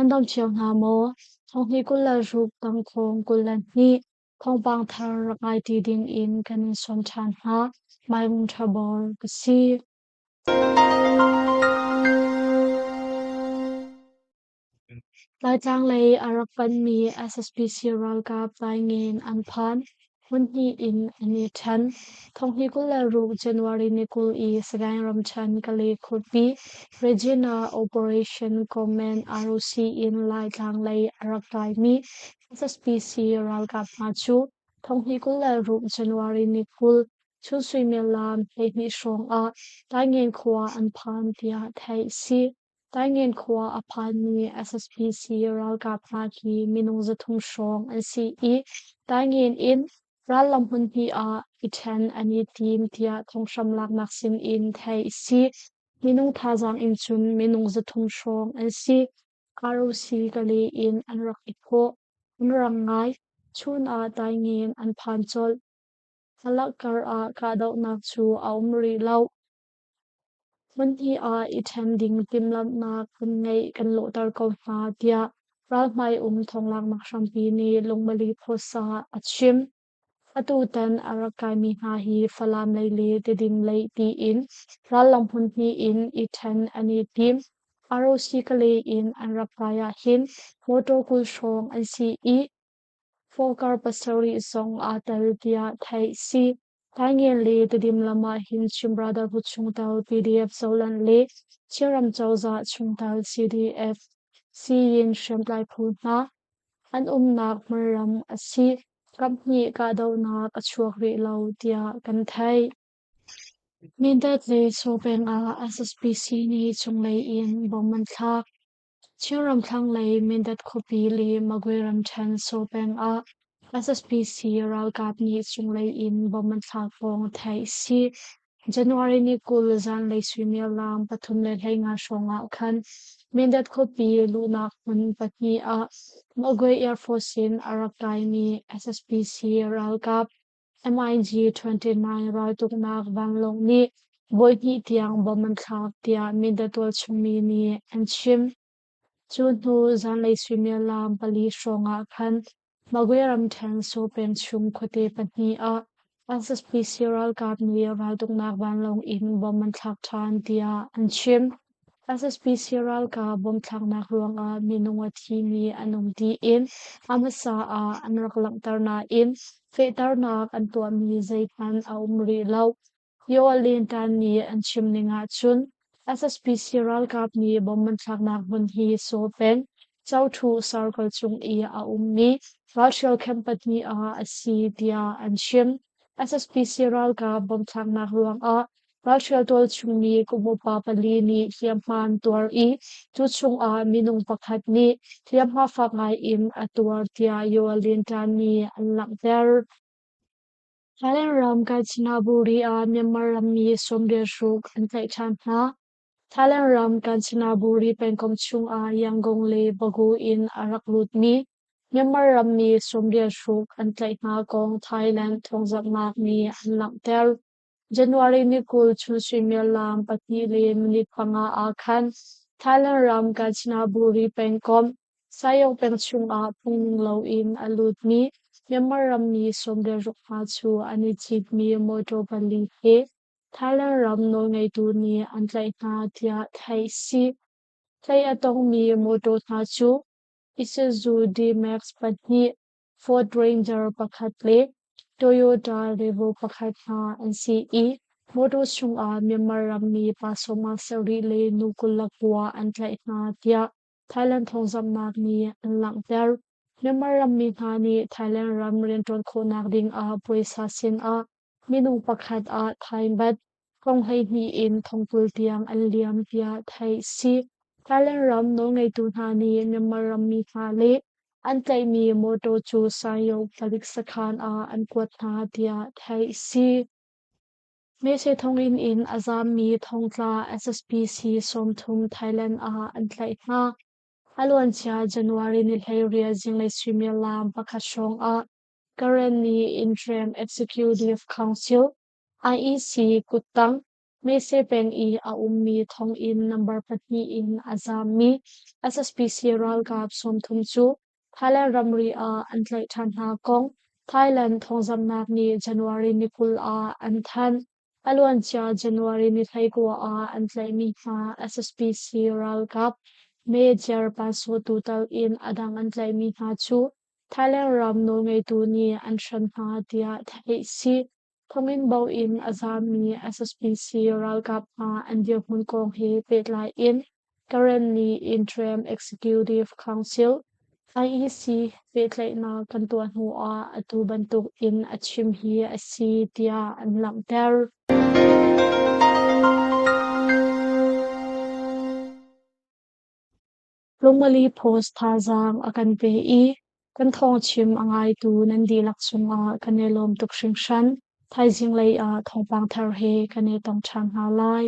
Nan dam cio hna maw? Thonghnih 26 tangkhawng 22 thawngpang thar rak ngai ti ding in kan in sawm ṭhan hna. Maivung Ṭha Bor ka si. Laitlang lei a rak panmi SSPC ralkap Taingen an phan. Hmunhnih in an i ṭhen. Thonghnih 26 January ni 20 i Sagaing ramṭhen Kalay khuapi Regina Operation Command ROC in Laitlang lei a rak kaimi SSPC ralkap hna cu thonghnih 26 January ni 20 chun suimilam 12 hrawng ah Taingen khua an phan tiah theih a si. Taingen khua a phanmi SSPC ralkap hna hi minung 300 hrawng an si i Taingen in rallam hmunhnih ah i ṭhen an i tim tiah thonghram laknak sinin theih a si. Minung thazaang in cun minung 300 hrawng an si. ROC Kalay in an rak i thawh. An rang ngai. Chun ah Taingen an phan colh. A lakar ah kahdohnak cu a um rih lo. Hmunhnih ah i ṭhen ding timhlamhnak kan ngeih kan lawhter ko hna, tiah ralhmai um thawnglaknak hrampi nih Lungmali Phuasa a chim. Atutan a rak kaimi hna hi Falam lei le Tedim lei tiin rallam hmunhnih in i ṭhen an i tim. ROC Kalay in an rak kai ahhin motor 20 hrawng an si i Fawkar pasarih zong aa tel tiah theih a si. Taingen le Tedim lam ah hin Chin Brotherhood chungtel PDF Zoland le Chinram cozah chungtel CDF Siyin hriamtlai phu hna an umnak hmunram a si. Kaphnih kahdohnak a chuak rih lo tiah kan theih. Mindat le Saw peng ah SSPC nih cunglei in bomb an thlak. Chinram thlanglei Mindat khuapi le Magwe ramṭhen Saw peng ah SSPC ralkap nih cunglei in bomb an thlak kong theih a si. January ni 20 zanlei suimilam 3:15 hrawng ah khan Mindat khuapi luhnak hmun pahnih ah Magwe Air Force in a rak kaimi SSPC ralkap MiG-29 raltuknak vanlawng nih voihnih tiang bomb an thlak tiah Mindat tualchung mi nih an chim. Cu hnu zanlei suimilam pali hrawng ah khan Magwe ramṭhen Saw peng chung khuate pahnih ah SSPC ralkap nih raltuknak vanlawng in bomb an thlak ṭhan tiah an chim. SSPC ralkap bomb thlaknak ruangah minung a thimi an um tiin a hmasa ah an rak langhter nain fehternak an tuahmi zeihmanh a um rih lo. Yaw Lin Tan nih an chim ning ahcun SSPC ralkap nih bomb an thlaknak hmun hi Saw peng, Chothu Circle cung i a ummi ralhrial camp pahnih ah a si tiah an chim. SSPC ralkap bomb thlaknak ruangah Ralhrial tualchung mi kum upa pali nih hliamhma an tuar i cu chungah minung pakhat nih hliamhma fak ngai in a tuar tiah Yaw Lin Tan nih an langhter. Thailand ram Kanchanaburi ah Myanmar rammi 96 an tlaih ṭhan hna. Thailand ram Kanchanaburi pengkomh chungah Yangon le Bago in a rak lutmi Myanmar rammi 96 an tlaih hna kong Thailand thawngzamhnak nih an langhter. January ni 20 chun suimilam 2:05 ah khan Thailand ram Kanchanaburi pengkomh Sayong peng chungah phung loin a lutmi Myanmar rammi 16 hna cu an i citmi mawṭaw pali he Thailand ram nawlngeitu nih an tlaih hna tiah theih a si. Tlaih a tongmi mawṭaw hna cu Isuzu D-Max pahnih, Ford Ranger pakhat le Toyota Revo pakhat hna an si i mawṭaw chungah Myanmar rammi pa 17 le nu 29 an tlaih hna tiah Thailand thawngzamhnak nih an langhter. Myanmar rammi hna nih Thailand ram rianṭuan khawhnak dingah puaisa sinah minung pakhat ah Thai baht thong 12 in thong 20 tiang an liam tiah theih a si. Thailand ram nawlngeitu hna nih Myanmar rammi hna le an tlaihmi mawṭaw cu Saiyok palik sakhan ah an kuat hna tiah theih a si. Mese thonginn in a zaammi thongtla SSPC 30 Thailand ah an tlaih hna. A luancia January ni 18 zinglei suimilam pakhat hrawng ah Karenni Interim Executive Council IEC kuttang. Mese peng i a ummi thonginn nambar pahnih in a zaammi SSPC ralkap 30 cu Thailand ramri ah an tlaih ṭhan hna kong Thailand thawngzamhnak nih January ni 20 ah an thanh. A luancia January ni 19 ah an tlaihmi hna SSPC ralkap Major Pansutu tal in a dang an tlaihmi hna cu Thailand ram nawlngeitu nih an hrem hna tiah theih si. Thonginn bo in a zaammi SSPC ralkap hna an dirhmun kong he pehtlai in Karenni Interim Executive Council IEC pehtlaihnak kan tuah hnu ah atu bantuk in a chim hi a si tiah an langhter. Lungmali Post thazaang a kan pe i kan thawngchim a ngaitu nan dihlak cungah kan i lawm tuk hringhran. Thaizing lei ah thawngpang thar he kan i tong ṭhan hna lai.